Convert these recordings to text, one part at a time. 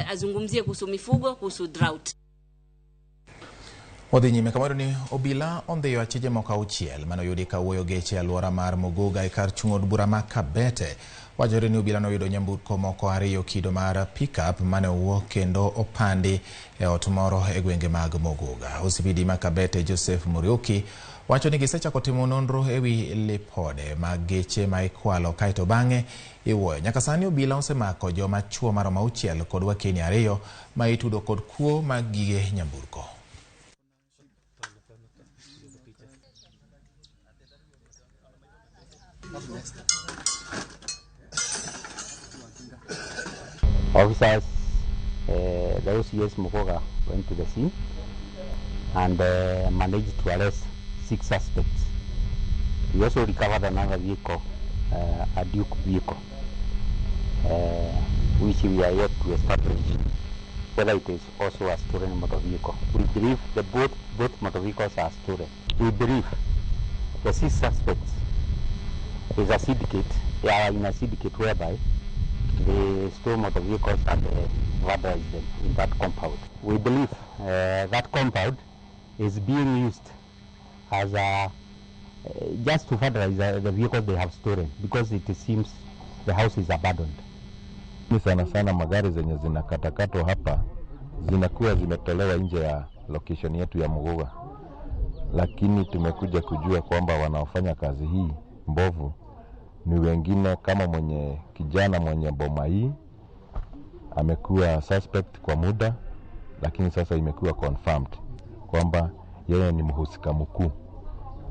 Azungumzie kuhusu mifugo, kuhusu drought. Odhi nyime kamoro ni obila ondhiyo achije moko 6 mane oyudi kawuoyo geche e alwora mar Muguga e kar chung' od bura ma Kabete. Wachore ni obila noyudo nyamburko moko 2 kido mar pickup mane owuok kendo opandi e ot moro e gwenge mag Muguga. OCPD ma Kabete Joseph Muriuki wacho ni gisechako timo nonro ewi lipode mag geche ma ikwalo kaeto bang'e iwuoyo. Nyaka sani obila osemako joma chuo maromo 6 kod wakeni 2 ma itudo kod kuo mag gige nyamburko. Officers, the OCS Muguga went to the scene and managed to arrest 6 suspects. We also recovered another vehicle, a Duke vehicle, which we are yet to establish whether it is also a stolen motor vehicle. We believe that both motor vehicles are stolen. We believe the 6 suspects is a syndicate. They are in a syndicate whereby they stole motor vehicles and vandalized them in that compound. We believe that compound is being used as a just to vandalize the vehicles they have stolen, because it seems the house is abandoned. Ni sana sana magari zenye zinakatakatwa hapa zinakuwa zimetolewa nje ya location yetu ya Muguga, lakini tumekuja kujua kwamba wanaofanya kazi hii mbovu ni wengine, kama mwenye kijana mwenye boma hii amekuwa suspect kwa muda, lakini sasa imekuwa confirmed kwamba yeye ni mhusika mkuu.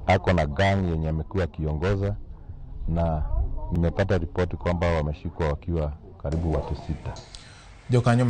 Ako na gang yenye amekuwa akiongoza, na nimepata ripoti kwamba wameshikwa wakiwa karibu watu 6. Jokanyo